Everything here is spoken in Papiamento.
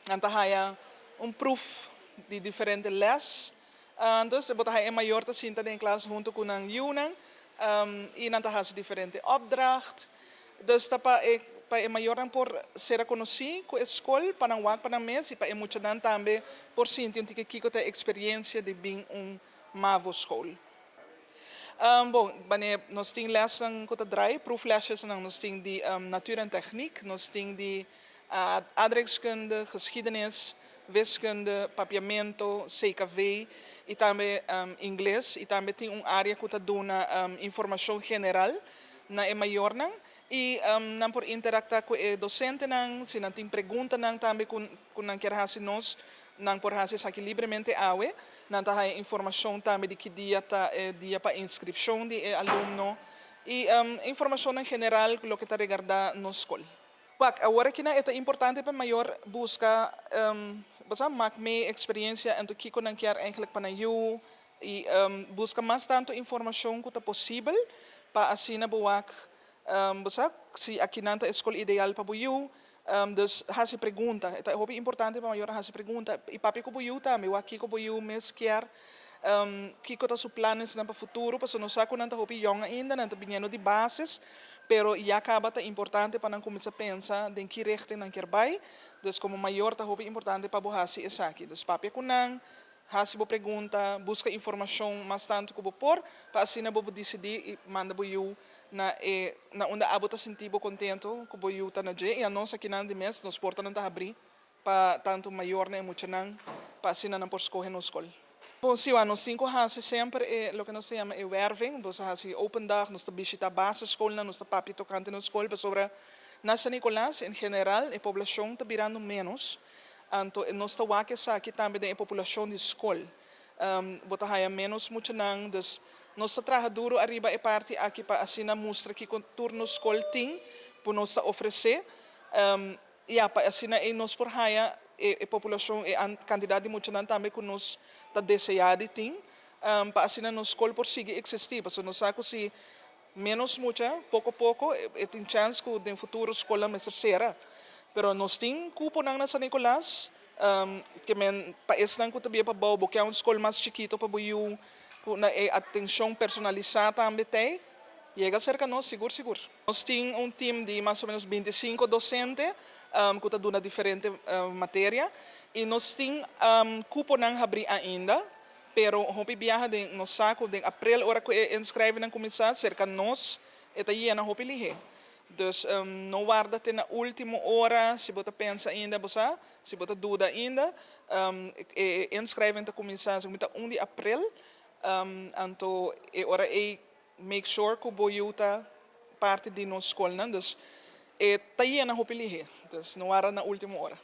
Nan ta haya un proef di diferente les. Dus bo ta haya e mayor ta sinta den klas hunto cu nan yiunan y nan ta haci diferente opdracht. Dus ta pa e pa e mayornan por ser conoci cu e scol, pa nan wak pa nan mes y pa e muchanan tambe por sinti un tiki kico ta e experiencia di bin un MAVO school. Bon, wanneer nos tin lessen cu ta draai, proeflesjes, nos tin di natuur en techniek, nos tin di aardrijkskunde, geschiedenis, wiskunde, Papiamento, CKV y tambe Ingles y tambe tin un area cu ta duna informacion general na e mayornan y nan por interactua cu e docentenan. Si nan tin preguntanan tambe cu nan kier haci nos, nan por haci esaki libremente awe. Nan ta haya informacion tambe di ki dia ta e dia pa inscripcion di e alumno y informacion en general loke ta regarda nos scol. Wak, awor aki na e ta importante pa mayor busca, bo maak mee experiencia en kico nan kier eigenlijk pa nan yiu y busca mas tanto informacion cu ta posibel pa asina bo wak, bo sa, si aki nan ta e scol ideal pa bo yiu. Dus haci pregunta, ta hopi importante pa mayor haci pregunta y papia cu bo yiu tambe, wak kico bo yiu mes kier, kico ta su planes nan pa futuro, pasobra nos sa cu nan ta hopi jong ainda, nan ta biniendo di basis, pero ya caba ta importante pa nan cuminsa pensa den ki richting nan kier bay. Dus como mayor ta hopi importante pa bo haci esaki. Dus papia cu nan, haci bo pregunta, busca informacion mas tanto cu bo por, pa asina bo decidi y manda bo yiu na unda abo ta sinti bo contento cu bo yiu ta na dje. Y anos aki nan di mes, nos portanan ta habri pa tanto mayornan y muchanan, pa asina nan por scoge nos scol. Bon, si, nos tin cu haci semper e loke nos ta yama e werving, nos ta haci open dag, nos ta bishita basisschoolnan, nos ta papia tocante nos scol, pasobra na San Nicolas, en general, e poblacion ta birando menos, anto nos ta wak esaki tambe den e populacion di scol. Bo ta haya menos muchanan, dus nos ta traha duro ariba e parti aki pa asina mustra kico tur nos scol tin, cu nos ta ofrece. Ja, pa asina e nos por haya e populacion, e cantidad di muchanan tambe cu nos ta desea di tin, pa asina nos scol por sigui existi. Pasobra nos sa cu si menos mucha, poco poco, e tin chance cu den futuro scol mester cera. Pero nos tin cuponan na San Nicolas, kiermen pa esnan cu ta biba pabou, bo kier un scol mas chikito pa bo yiu, cu na e atencion personalisa tambe tey, yega cerca nos, sigur sigur. Nos tin un team di mas o menos 25 docente cu ta duna diferente materia y nos tin cuponan habri ainda, pero hopi biaha den nos sa cu den april, ora cu e inschrijvingen cuminsa, cerca nos e ta yena hopi lihe. Dus no warda te na ultimo ora si bo ta pensa ainda, bo sa, si bo ta duda ainda. E inschrijving ta cuminsa 1 di april, anto e ora ey make sure cu bo yiu ta parti di nos scolnan. Dus e ta yena hopi lihe, dus no warda na ultimo ora.